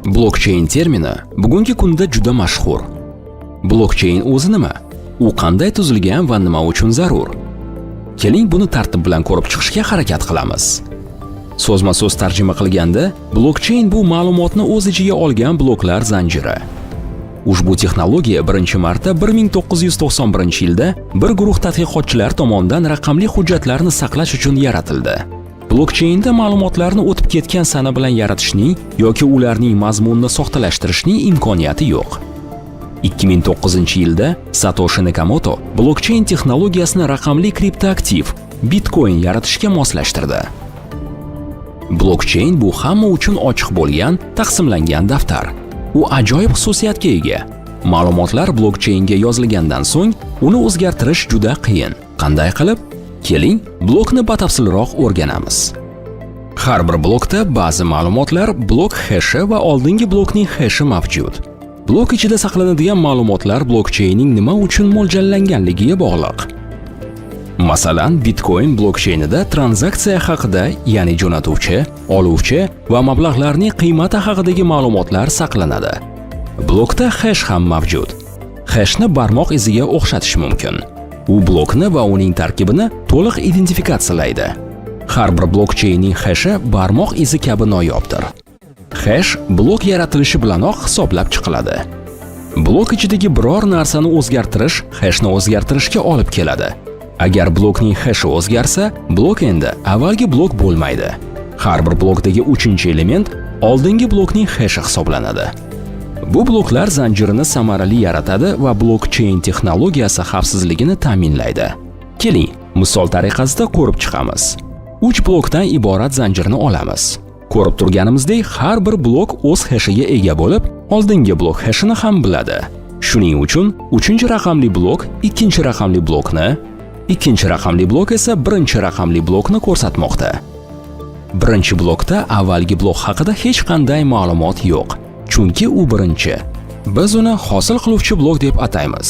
Blockchain termini bugungi kunda juda mashhur. Blockchain o'zi nima? U qanday tuzilgan va nima uchun zarur? Keling, buni tartib bilan ko'rib chiqishga harakat qilamiz. So'zma-so'z tarjima qilganda, blockchain bu ma'lumotni o'z ichiga olgan bloklar zanjiri. Ushbu texnologiya birinchi marta 1991-yilda bir guruh tadqiqotchilar tomonidan raqamli hujjatlarni saqlash uchun yaratildi. Blockchainda ma'lumotlarni o'tib ketgan sana bilan yaratishning yoki ularning mazmunini soxtalashtirishning imkoniyati yo'q. 2009-yilda Satoshi Nakamoto blockchain texnologiyasini raqamli kriptoaktiv Bitcoin yaratishga moslashtirdi. Blockchain bu hamma uchun ochiq bo'lgan, taqsimlangan daftar. U ajoyib xususiyatga ega. Ma'lumotlar blockchainga yozilgandan so'ng uni o'zgartirish juda qiyin. Qanday qilib? Keling, blokni batafsilroq o'rganamiz. Har bir blokda ba'zi ma'lumotlar, blok heshi va oldingi blokning heshi mavjud. Blok ichida saqlanadigan ma'lumotlar blokchainning nima uchun mo'ljallanganligiga bog'liq. Masalan, Bitcoin blokchainida tranzaksiya haqida, ya'ni jo'natuvchi, oluvchi va mablag'larning qiymati haqidagi ma'lumotlar saqlanadi. Blokda hash ham mavjud. Hashni barmoq iziga o'xshatish mumkin. U blokni va uning tarkibini to'liq identifikatsiyalaydi. Har bir blokchainning hashi barmoq izi kabi noyobdir. Hash blok yaratilishi bilanoq hisoblab chiqiladi. Blok ichidagi biror narsani o'zgartirish hashni o'zgartirishga olib keladi. Agar blokning hashi o'zgarsa, blok endi avvalgi blok bo'lmaydi. Har bir blokdagi uchinchi element oldingi blokning hashi hisoblanadi. Bu bloklar zanjirini samarali yaratadi va blokchain texnologiyasi xavfsizligini ta'minlaydi. Keling, misol tariqasida ko'rib chiqamiz. 3 blokdan iborat zanjirni olamiz. Ko'rib turganimizdek, har bir blok o'z hashiga ega bo'lib, oldingi blok hashini ham biladi. Shuning uchun 3-raqamli blok ikkinchi raqamli blokni, ikkinchi raqamli blok esa birinchi raqamli blokni ko'rsatmoqda. Birinchi blokda avvalgi blok haqida hech qanday ma'lumot yo'q, chunki u birinchi. Biz uni hosil qiluvchi blok deb ataymiz.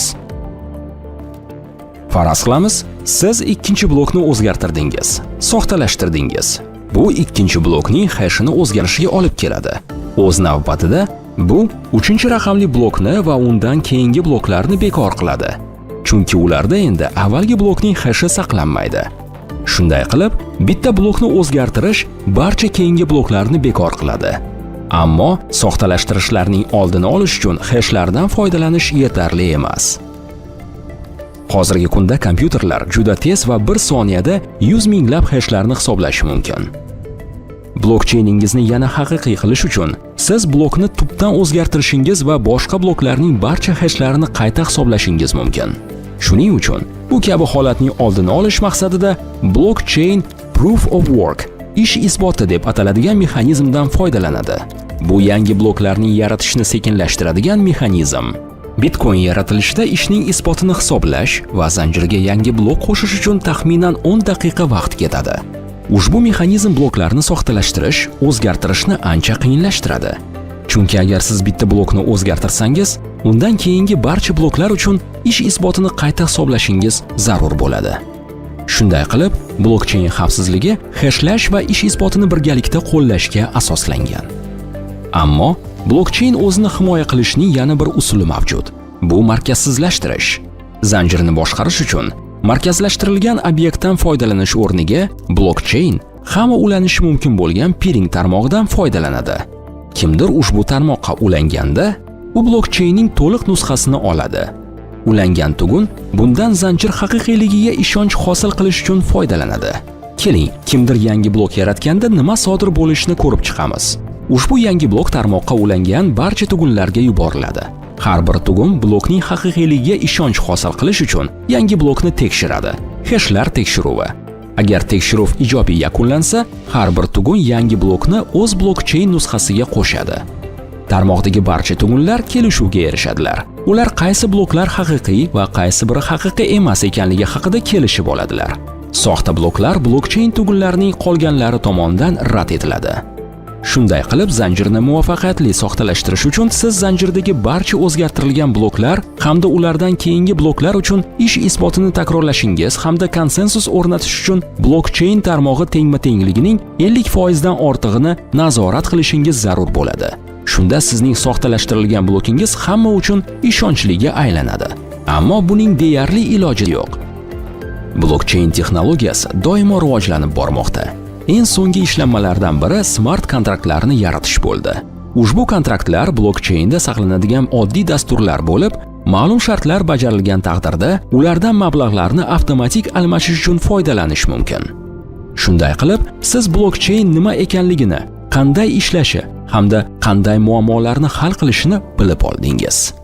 Faraz qilamiz, siz ikkinchi blokni o'zgartirdingiz, soxtalashtirdingiz. Bu ikkinchi blokning hashini o'zgarishiga olib keladi. O'z navbatida bu uchinchi raqamli blokni va undan keyingi bloklarni bekor qiladi. Chunki ularda endi avvalgi blokning hashi saqlanmaydi. Shunday qilib, bitta blokni o'zgartirish barcha keyingi bloklarni bekor qiladi. Ammo soxtalashtirishlarning oldini olish uchun hashlardan foydalanish yetarli emas. Hozirgi kunda kompyuterlar juda tez va bir soniyada 100 minglab hashlarni hisoblashi mumkin. Blokcheyningizni yana haqiqiy qilish uchun siz blokni tubdan o'zgartirishingiz va boshqa bloklarning barcha hashlarini qayta hisoblashingiz mumkin. Shuning uchun bu kabi holatning oldini olish maqsadida blockchain proof of work, ish isboti deb ataladigan mexanizmdan foydalanadi. Bu yangi bloklarning yaratishni sekinlashtiradigan mexanizm. Bitcoin yaratilishida ishning isbotini hisoblash va zanjirga yangi blok qo'shish uchun taxminan 10 daqiqa vaqt ketadi. Ushbu mexanizm bloklarni soxtalashtirish, o'zgartirishni ancha qiyinlashtiradi. Chunki agar siz bitta blokni o'zgartirsangiz, undan keyingi barcha bloklar uchun ish isbotini qayta hisoblashingiz zarur bo'ladi. Shunday qilib, blokchain xavfsizligi hashlash va ish isbotini birgalikda qo'llashga asoslangan. Ammo blokchain o'zini himoya qilishning yana bir usuli mavjud. Bu markazsizlashtirish. Zanjirni boshqarish uchun markazlashtirilgan obyektdan foydalanish o'rniga blokchain hamma ulanishi mumkin bo'lgan piring tarmog'idan foydalanadi. Kimdir ushbu tarmoqqa ulanganda, u blokchainning to'liq nusxasini oladi. Ulangan tugun bundan zanjir haqiqiyligiga ishonch hosil qilish uchun foydalanadi. Keling, kimdir yangi blok yaratganda nima sodir bo'lishini ko'rib chiqamiz. Ushbu yangi blok tarmoqqa ulangan barcha tugunlarga yuboriladi. Har bir tugun blokning haqiqiyligiga ishonch hosil qilish uchun yangi blokni tekshiradi. Hashlar tekshiruvi. Agar tekshiruv ijobiy yakunlansa, har bir tugun yangi blokni o'z blokchain nusxasiga qo'shadi. Tarmoqdagi barcha tugunlar kelishuvga erishadilar. Ular qaysi bloklar haqiqiy va qaysi biri haqiqiy emas ekanligi haqida kelishib oladilar. Soxta bloklar blokchain tugunlarining qolganlari tomonidan rad etiladi. Shunday qilib, zanjirni muvaffaqiyatli soxtalashtirish uchun siz zanjirdagi barcha o'zgartirilgan bloklar hamda ulardan keyingi bloklar uchun ish isbotini takrorlashingiz hamda konsensus o'rnatish uchun blokcheyn tarmog'i tengma-tengligining 50% dan ortig'ini nazorat qilishingiz zarur bo'ladi. Shunda sizning soxtalashtirilgan blokingiz hamma uchun ishonchliga aylanadi. Ammo buning deyarli iloji yo'q. Blokcheyn texnologiyasi doimo rivojlanib bormoqda. Eng so'nggi ishlanmalardan biri smart kontraktlarni yaratish bo'ldi. Ushbu kontraktlar blokcheynda saqlanadigan oddiy dasturlar bo'lib, ma'lum shartlar bajarilgan taqdirda ulardan mablag'larni avtomatik almashish uchun foydalanish mumkin. Shunday qilib, siz blokcheyn nima ekanligini, qanday ishlashi hamda qanday muammolarni hal qilishini bilib oldingiz.